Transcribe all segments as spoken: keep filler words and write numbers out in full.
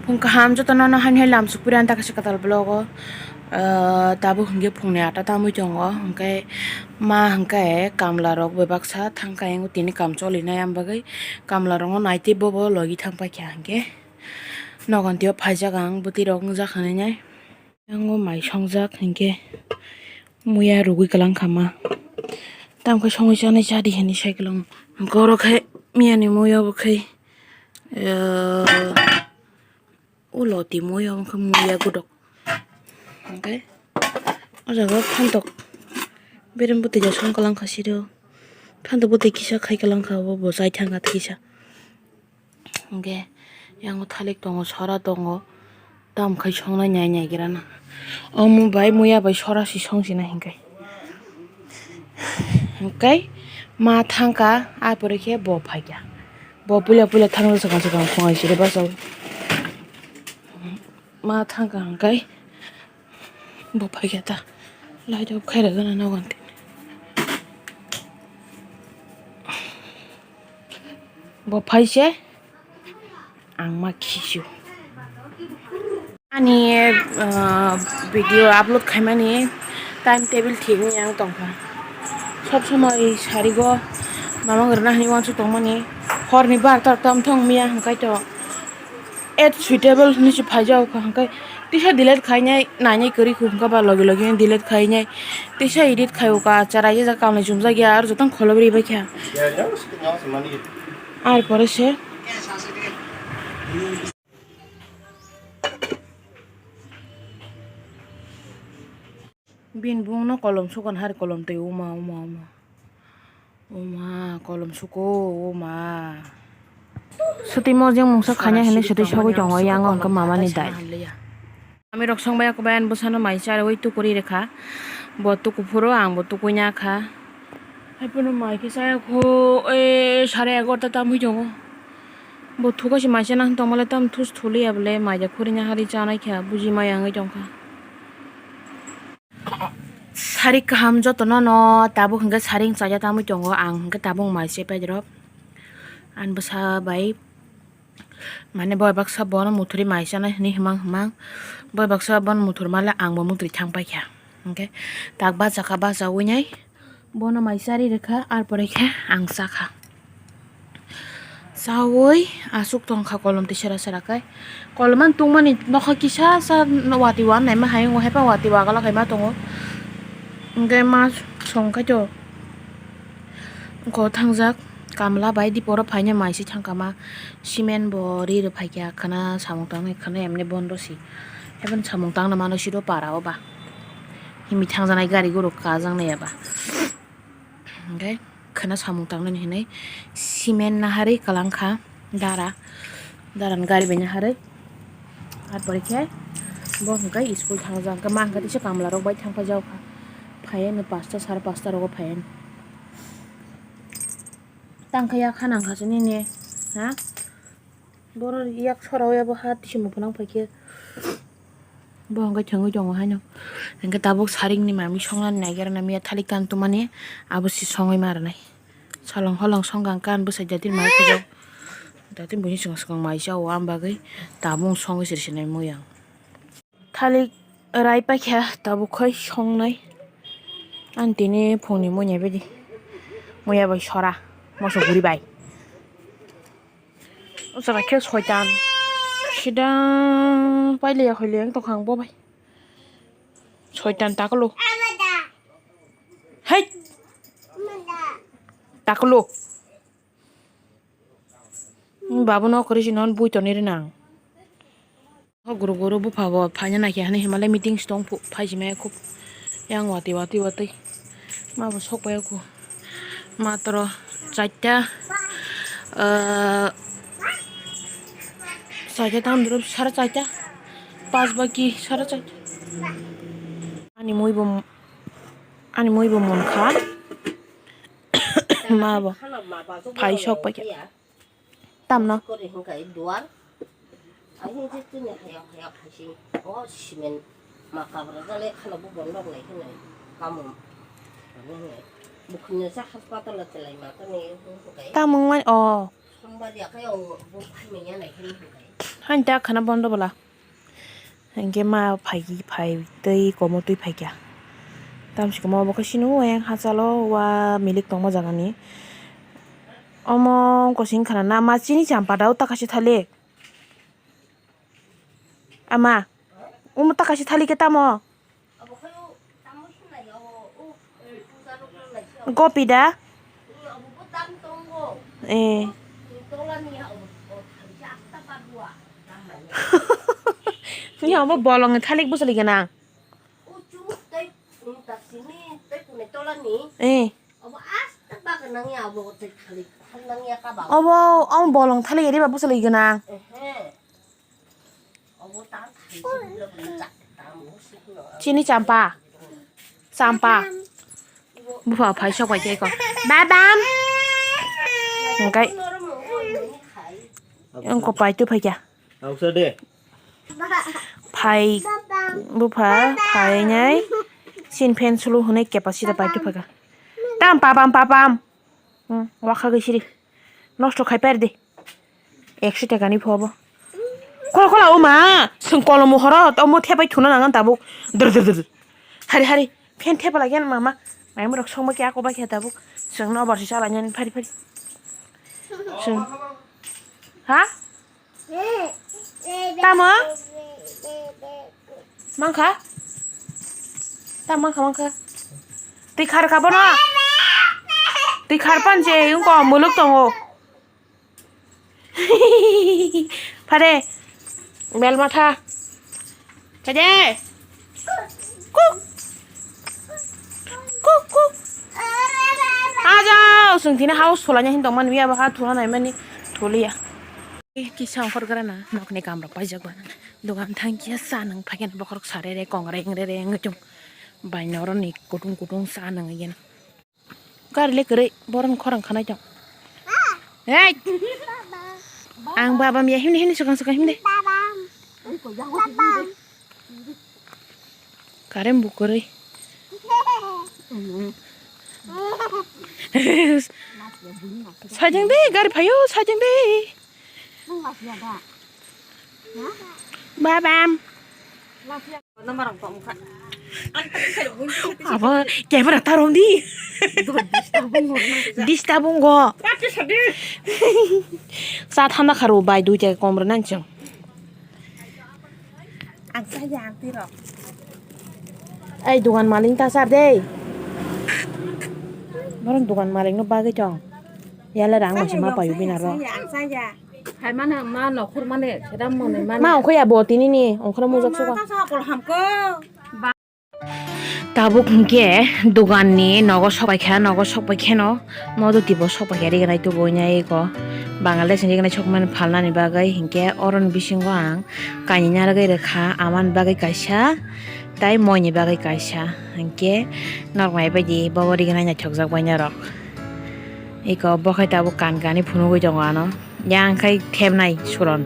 Phung kaham jotono no hani hai lam sukpiri ani ta kaisa kwtal vlog o. Ah, tabuk hwnkhe phungni ata tamwi tongo, hwnkhe ma hwnkhe kamla rok bai baksa thangkha, ayang tini kam cholinai, aboni bagwi kamla rokno naitwi bobo logi thangpaikha hwnkhe. Nogon tio phaijak ang, bwtwi rok wngjak hinwi nai. Yango mai songjak hinkhe muya rugwi kwlangkha ma. Tamkhe songwi chanai chadi hinwi sai kwlango. Hwnkhe oro khe miyani muya bo khe, eh, ulo twi muya wngkha muya godok. Hwnkhe o jaga phantok berem bwtwi ja song kwlangkha siro. Phantok bwtwi kisa khai kwlangkha obo bo chai thangkha kisa. Hwnkhe yango thalik tongo, sora tongo, tamo khai songnai nai naigrana. Omo bai muya bai sora si song sinai hinkhe. Hwnkhe ma thangkha, ah pore khe bo phaikha. Bo puila puila thangwi swkang swkang khwngai siri bachawi. Ma thangkha hwnkhe bo phaikha ta. Light off khairok gana nogo tini. Bo phaise ang ma khisu. Ani, ah, video upload khaimani time table thik wngya ang tongkha. Sob somoi sarigo mama rwna hinwi uansuk tongmani. Horni bar tar tam thong miya hwnkhe to. Add suitable hinwi se phaijao kha, hwnkhe tisa delete khainai, nainai kwrwi kha, hwnkhe ba logi logi delete khainai, tisa edit khai o kha, chara ye ja kamni chumjak ya, aro jotong kholobri bai kha. Ar pore se bini bung no kolom sukon hari kolom twi uma uma uma. Uma, kolom suko, uma. Suti mojeng mungsa khanya hinwi suti sogwi tongo, yang wngkha mamani dai. Ami rok song bai, aku bai ani bwsano mai charwi tukuri rekha. Bo tuku phuru, ang bo tukui nya kha. Hai phano mai khe chaya kho, e, sare egarota tam wngwi tongo. Bo thuka se mai chana tongmale tam thus thuliya bole, mai ja khuri nya hari chanai kha, buji maya wngwi tongkha. Sarik kaham jotono no tabuk hwnkhe saring chaja tamwi tongo, ang hwnkhe tabuk mai se paidrop. Ani bwsa bai mane boi baksa bono muthuri mai chanai hinwi himang himang. Boi baksa bono muthur male ang bo muthuri thang paikha. Hwnkhe tak bacha kha, bacha winai bono mai chari rwkha, ar pore khe ang chakha. Chawi aswk tongkha kolom twi sera sera khe. Kolom ani tungmani nokha kisa sa watwi wanaima hai wngo, haiphang watwi wagala khaima tongo. Hwnkhe ma songkhaito go thangjak kamla bai diporo phaina mai se thangkha ma. Cement bo ri rw phaikha khwna samung tangnai khwna emne bondo si. Haiphano samung tangna mano siro para o ba. Himwi thangjaknai gari guru kajaknai eba. Hwnkhe khwna samung tangnani hinwi cement naharwi kwlangkha dara, dara ni gari bai naharwi. Ar pore khe bo hwnkhe school thangjak, hwnkhe ma hwnkhe tisa kamla rok bai thangpai jak kha, phaiya ni pasta sare pasta rogo phaiya ni. Tangkhe ya kha nangkha se nini ha. Borok yak sora o ya bo ha tisi mukha nang paikhe. Bo hwnkhe thwngwi tongo haino. Hwnkhe tabuk saringni mami songnani naigerna miya thalik tan tumani abo se songwi ma rwnai. Salong holong songkha hwnkhe ani bwsai datir mai kujak. Datir buini swkang swkang mai cha o, am bagwi tabuk songwi siri sinai mui ang. Thalik rai paikha tabuk khai songnai. Ani tini phungni muya bidi. Muya bai sora. Moso guri bai. O jaga khe soitan. Sida pailiya hoiliya wng tongkha ang bo bai. Soitan takolo. Hei. Takolo. Babu no kwrwi si non bui toni rinang. O guru guru bupha bo phaina naikhe hinwi himalai meeting si tong phu phai si maya khub yang watwi watwi watwi ma bo sok pai o khu matro chaita, ah, chaita tam duru sara chaita pas baki sara chaita ani mui bo ani mui bo mon kha. Ma bo phai sok pai khe. Tamno. Kori hwnkha i duar. Ahi je tini haya haya phaisi. O cement ma kabra jale khana bo bondok lai khe nai. Kamo. Ani hwnwi. Bukhumni sa hospital o chelai ma tani hwnkha i. Tamung mai o. Hain ta khana bondo bwla. Hinkhe ma phaikhe phai tei komo twi phaikha. Tamsi komo obo khe sino oyang hachalo wa milik tongma jagani. Omo wngkha sini khana na ma chini champa dao ta kaisa thalik. Ama, omo ta kaisa thalik khe tamo? Gopi da? Eh. Ni omo bolong ni thalik bwsali gana. Eh. Obo, omo bolong thalik riba bwsali gana. Chini champa. Champa. Bupha phai sok bai khe ko. Babam. Hingkai. Ang ko pai tu phai kya. Phai. Bupha phai nai. Sin phen sulu hune capacity pai tu phai ka. Tam papam papam. Hmm, wakha gwi siri. Nosto khai per di. Ekso taka ni phobo. Kola kola o ma, sung kolom horo, to mo thepai thuna nangan tabuk. Dur dur dur. Hari hari, phen thepa lagi an mama. Mai murok songma kya ko ba kya tabuk. Sung no borsi chala nyan phari phari. Sung. Ha? Tamo? Mangkha? Tam mangkha mangkha. Twi khar ka bono. Twi khar pan je, yung ko muluk tongo. Phare, bel matha. Chaje. Kuk. Kuk, kuk. Ajao, sung thina house phulanya hin tongmani, ya baha thuna nai mani, thuliya. Kisa ongkhor gra na, nokni kam rok paijak ba. Dogan thang kia sa nang phaikhen bokhorok sarere, kong reng rere, wng chung. Bai noroni kutung kutung sa nang yen. Gari le kwrwi, boron khorang khanai tong. Hey! Ang babam ya himni himni swkang swkang himni. Current bo kwrwi. Sajeng de, gari phaio, sajeng de. Babam. Abo camera tarong di. Disturb wngkha. Sa thanda kharo bai duita kom rwna chwng. Ang saya ang tiro. Ei dogan malik ta sar de. Borok dogan malik no bagwi tong. Yale rang masi ma payo bina ro. Ang saya. Hai mana ma nokhor mane sedam mone mane. Ma ongkho ya bo tini ni ongkho mujak suka. Ma ta sa kol hamko. Tabuk hwnkhe dogan ni nogo sok paikha, nogo sok paikheno modo tipo sok paikha rignai tubu nai eko Bangladesh ni rignai sok mani phalnani bagwi, hinkhe oroni bisingo ang kainwi narwgwi rwkha, amani bagwi kaisa tai moini bagwi kaisa, hinkhe norok naibaidi bobo rignai naithokjak bai norok. Eko bokhai tabuk kan kani phunugwi tongo ano, yang khai thepnai suron.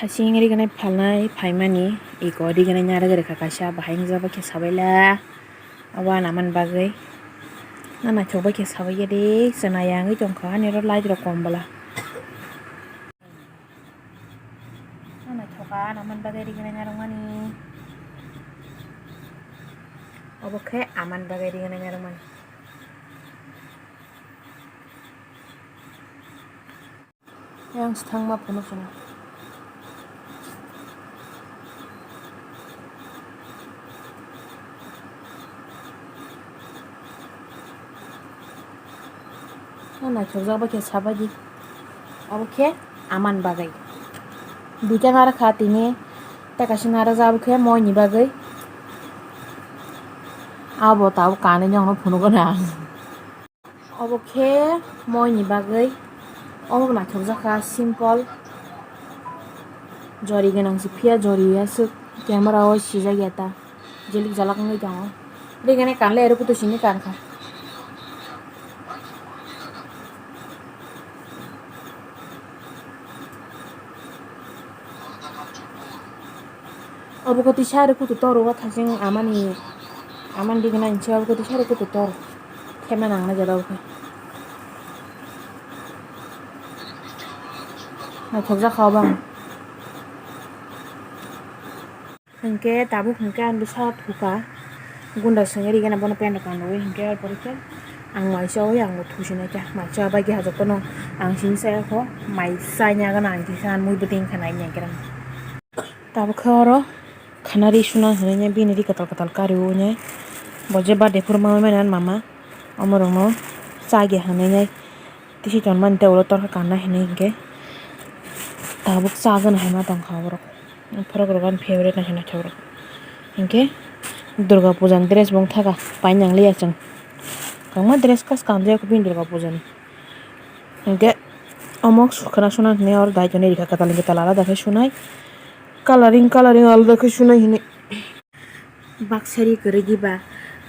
Thasing rignai phalnai phaimani eko rignai narwgwi rwkha kaisa bahai wngjak bai khe sabaila. Abo anamani bagwi. Na naithok bai khe sabai ya de, chwna ya wngwi tongkha ani oro light rok kom bwla. Na naithoka anamani bagwi rignai narwkmani. Obo khe amani bagwi rignai narwkmani. Yang sthangma phunuk swngo. O naithokjak bai khe sabai di. Abo khe amani bagwi. Duita narwkha tini. Tei kaisa narwkjak abo khe moini bagwi. Abo tabuk kanwi nokno phunukgo na ang. Obo khe moini bagwi. Omo naithokjak kha simple. Jori gwnang se phiya jori aswk camera o swijak ya ta. Jelik jalak wngwi tongo. Rigani kanle ero kutu simi kankha. Obo koti sari kutu toro o thajeng amani, amani digna inche obo koti sari kutu toro. Khema nang na jada obo khe. Naithok jakha obo ang. Hinkhe tabuk hinkhe ang bwsa thuka. Gunda sengwi rigena bono pant rok kanwi hinkhe, arpore khe ang mai chawi ang bo thusinai kha. Mai cha bai khe hajotono ang sini saya kho mai chanya gana ang kisa mui bwtwi wngkha nai nai khe. Tabuk khe oro khana ri suna hinwi bini ri kwtal kwtal kariwi nai. Bo je birthday phuru ma mama, mama omo rokno cha ge hinwi nai. Tisi tonmani tei ulo torkha kanna hinwi hinkhe tabuk cha gana hinma tongkha borok. Borok rok ani favorite naising naithok rok. Hinkhe Durga puja ni dress bo wngkha painang liya chwng. Kwbangma dress kas kanjak bini Durga puja ni. Hinkhe omo khwna suna hinwi oro dai tonwi rikha kwtal ni kwtal alada khe sunai. Coloring coloring alada khe sunai hinwi. Baksari kwrwi diba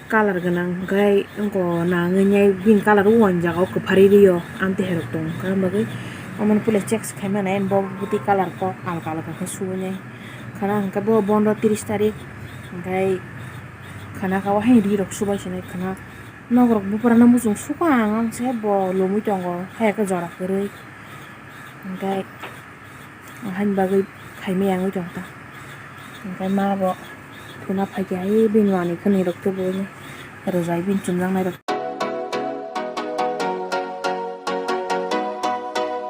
colour gwnang hwnkhe ongko nangwi nai bini colour o uanjago kwpharwi rio amtwi hai rok tongo hwnkhe aboni bagwi omono puila check se khaimani bo bwtwi colour kok alka alka khe suinai khwna hwnkhe bo bondo tris tarik hwnkhe khwna kha o haino ri rok subai sinai khwna nok rok buphurano muchung sukha ang ang se bo lomwi tongo hai khe jora kwrwi hwnkhe. Haini bagwi khaimaya wngwi tongkha. Hwnkhe ma bo thuna phaikha, ai bini manwi khwnwi rok tei bo rwjai bini chumjaknai rok.